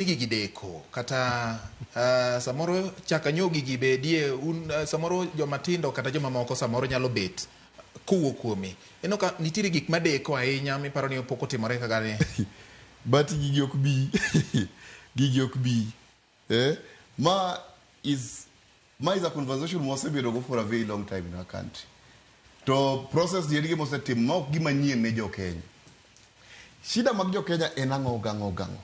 Gigi deko kata samoro chaka nyo gigi bedie un samoro joma tindo kata joma moko samoro nyalo bet kowuok kuomi. Ineno ka nitiere gik madeko ahinya miparo ni pok otimore kaka ne. But gigi ok bi. Gigi ok bi. Eh? Ma is a conversation mwasebedo go for a very long time in our country. To process ni en gima osetim ma ok gima nyien ne jo Kenya. Shida mag jo Kenya en ang'o gang'o gang'o?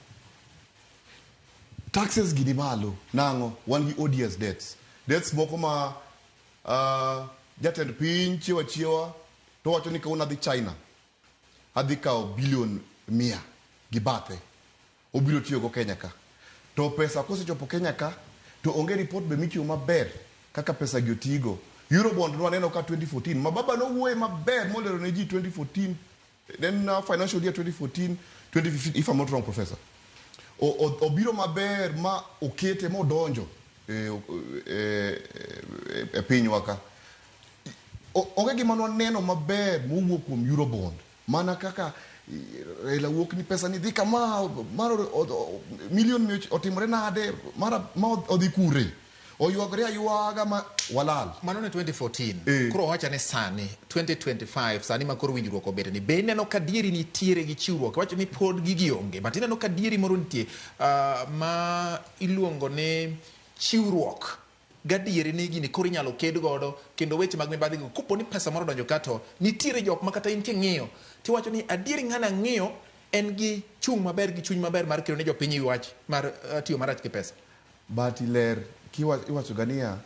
Taxes gi ni malo. Nang'o? Wan gi odious debts. Debts moko ma jatend piny chiewa chiewa to wacho ni kawuono adhi China. Adhi kawo bilion 100 gi bathe. Obiro tiyogo Kenya ka. To pesa kosechopo Kenya ka, to onge report be michiwo maber kaka pesa gi otigo. Eurobond nwaneno ka 2014, ma baba nowuoye maber molero ne ji 2014, then financial year 2014, 2015, if I'm not wrong, Professor. Obiro maber ma okete modonjo e pinywa ka. Onge gima nwaneno maber mowuok kuom Eurobond. Mana kaka Raila wuok ni pesa ni dhi kama, mar milion mia otimore nade, mara ma odhi kure. Oywagore aywaga ma walal. Mano ne 2014. Koro wacha ni sani 2025, sani ma koro winjruok obet ni be ineno ka dieri nitiere gi chiwruok? Wacho ni pod gigi onge, but ineno ka dieri moro nitie ma iluongo ni chiwruok gadieri ni gini koro inyalo ked godo kendo weche mag mibadhi go kopo ni pesa moro odonjo ka to nitiere jok ma kata in king'iyo tiwacho ni adieri ng'ana ng'iyo en gi chung' maber gi chuny maber mar kelo ne jopiny wach mar tiyo marach gi pesa. But ler iwacho ga niya,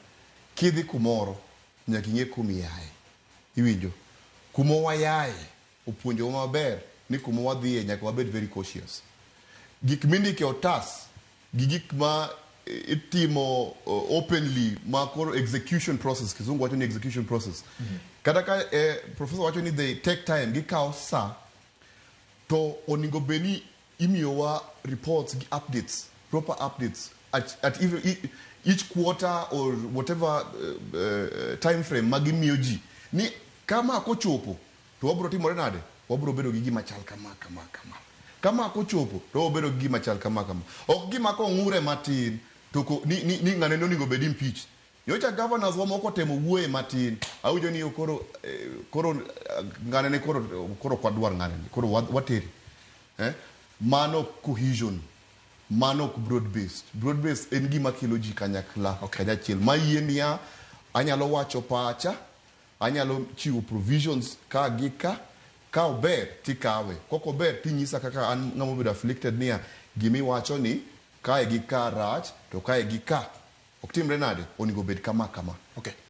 kidhi kumoro nyaka ing'e kuma iaye. Iwinjo? Kuma wayae opuonjowa maber ni kuma wadhiye nyaka wabed very cautious. Gik mindike otas gi gik ma itimo openly ma koro execution process, kizungu wacho ni execution process. Kata ka professor wacho ni they take time, gikawo sa, to onego bed ni imiyowa reports gi updates, proper updates at even each quarter or whatever time frame ma gimiyo ji ni kama kochopo to wabro timore nade, wabro bedo gi gima chal kama kama kama, kama kochopo to wabro bedo gi gima chal kama kama, ok gima kong'ure matin to ni ng'ane nonego bed impeach. Nyocha governors wa moko otemo wuoye matin, awinjo ni koro ng'ane ne koro ok wadwar ng'ane ni koro watere, eh? Mano cohesion, mano ok broad based. Broad based en gima kelo ji kanyakla kanyachiel ma yie niya anyalo wacho pacha, anyalo chiwo provisions ka gi ka ober tikawe, kok ober tinyisa kaka an ng'ama obedo afflicted niya gimiwacho ni kae gi ka rach to kae gi ka ok timre nade, onego bed kama kama.